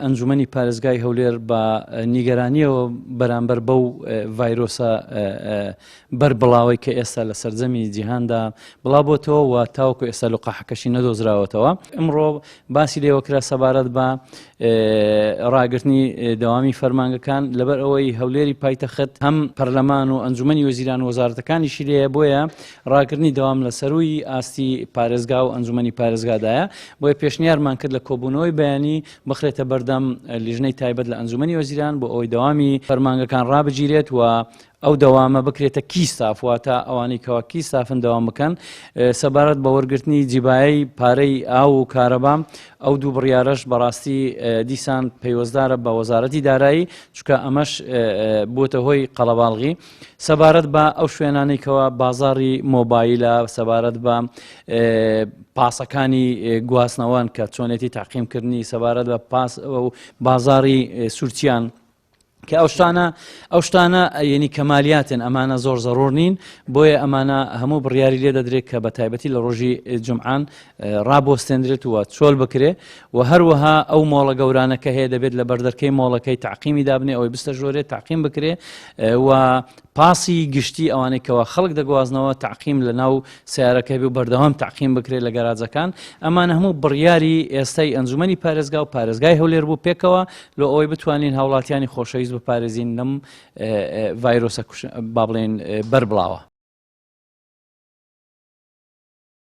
ئەنجومەنی پارێزگای هەولێر بە نیگەرانیەوە بەرامبەر بەو ڤایرۆسە بەربڵاوەی کە ئێستا لە سەرجەمی جیهاندا بڵاوبۆتەوە و تاوەکو ئێستا لقاحەکەشی نەدۆزراوەتەوە، ئمڕۆ باسی لێوەکرا سەبارەت بە ڕاگرتنی دەوامی فەرمانگەکان، لەبەر ئەوەی هەولێری پایتەخت هەم پەرلەمان و ئەنجومەنی وەزیران و وەزارەتەکانیشی لێیە، بۆیە ڕاگرتنی دەوام لە سەرووی ئاستی پارێزگا و ئەنجومەنی پارێزگادایە، بۆیە پێشنیارمان کرد لە کۆبوونەوەی بەیانی بخرێتە بەردەم لیژنەی تایبەت لە ئەنجومەنی وەزیران بۆ ئەوەی دەوامی فەرمانگەکان ڕابگیرێت و ئەو دەوامە بکرێتە کی ستاف، واتە ئەوانەی کەوا کی ستافن دەوام بکەن. سەبارەت بە وەرگرتنی جیبایەی پارەی ئاو و کارەبا، ئەو دوو بڕیارەش بەڕاستی دیسان پەیوەستدارە بە وەزارەتی دارایی، چونکە ئەمەش بووەتە هۆی قەڵەباڵغی. سەبارەت بە ئەو شوێنانەی کەوا بازاڕی مۆبایلە، سەبارەت بە پاسەکانی گواستنەوەن کە چۆنێتی تاقیمکردنی، سەبارەت بە پاس و بازاڕی سوورچیان، کە ئەو شتانە ئەو شتانە یعنی کەمالیاتن، ئەمانە زۆر زەڕور نین، بۆیە ئەمانە هەموو بڕیاری لێ دەدرێت کە بە تایبەتی لە ڕۆژی جمعان ڕابۆستێندرێت و چۆل بکرێ و هەروەها ئەو مۆڵە گەورانە کە هەیە دەبێت لە بەردەرکەی مۆڵەکەی تاقیمی دابنێ، ئەوەی بستە ژۆرێ تاقیم بکرێ و پاسی گشتی ئەوانەی کەوا خەڵک دەگوازنەوە تەعقیم لە ناو سەیارەکە بێ و بەردەوام تەعقیم بکرێت لە گەراجەکان، ئەمانە هەموو بڕیاری ئێستای ئەنجومەنی پارێزگا و پارێزگای هەولێر بوو پێکەوە لۆ ئەوەی بتوانین هاوڵاتیانی خۆشەویست بپارێزین لەم ڤایرۆسە با بڵێین بەربڵاوە.